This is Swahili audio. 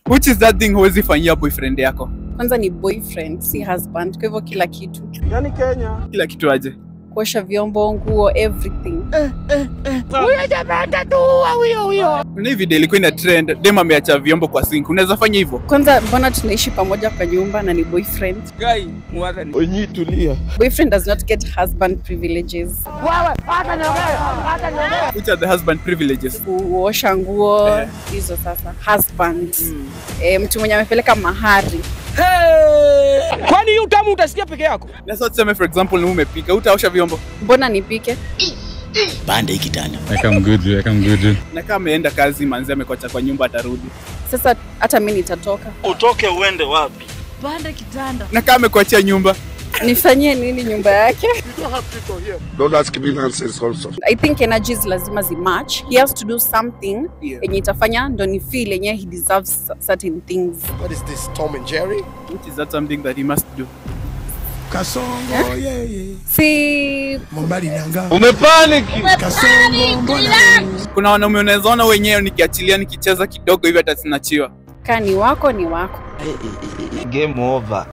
Which is that thing huwezi fanyia boyfriend yako? Kwanza ni boyfriend, si husband. Kwa hivyo kila kitu. Yaani Kenya. Kila kitu aje? Kuosha vyombo, nguo, everything. Kuna hii video ilikuwa ina trend, dem ameacha vyombo kwa sink. Unaweza fanya hivyo? Kwanza mbona tunaishi pamoja kwa nyumba na ni boyfriend? Guy, Onyi tulia. Boyfriend does not get husband privileges. Which are the husband privileges? Kuosha nguo, hizo sasa. Husband. Mtu mwenye amepeleka mahari. Kwani hii utamu utasikia peke yako? Na sasa tuseme, for example, ni umepika, utaosha vyombo? Mbona nipike? Panda hii kitanda. I come good, I come good. Na kama ameenda kazi, manzi amekuacha kwa nyumba, atarudi. Sasa hata mimi nitatoka. Utoke uende wapi? Na kama amekuachia nyumba? Nifanyie nini nyumba yake? Don't ask me nonsense also. I think energies lazima zimatch. He has to do something yenye itafanya ndo ni feel yenye he deserves certain things. What is this, Tom and Jerry? Which is that something that he must do? Kasongo yeye. Si Mombali nanga. Umepanic. Kasongo mbona. Kuna wanaume unaweza ona wenyewe nikiachilia, nikicheza kidogo hivi hata sinachiwa. Kaa ni wako ni wako. Game over.